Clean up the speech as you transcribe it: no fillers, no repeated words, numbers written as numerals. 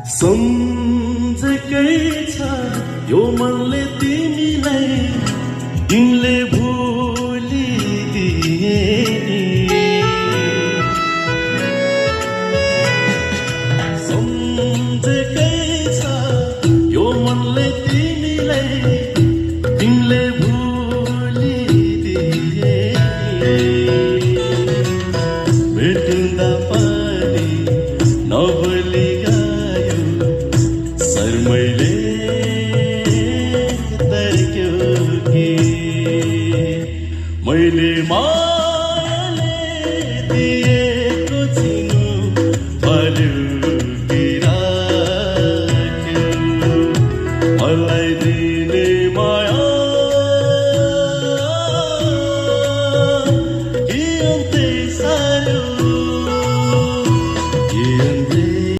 सम्झेकै छ यो मनले तिमीलाई, तिमीले भुलिदिए नि। सम्झेकै छ यो मनले तिमीलाई, तिमीले भुलिदिए नि। भेटिँदा पनि नबोली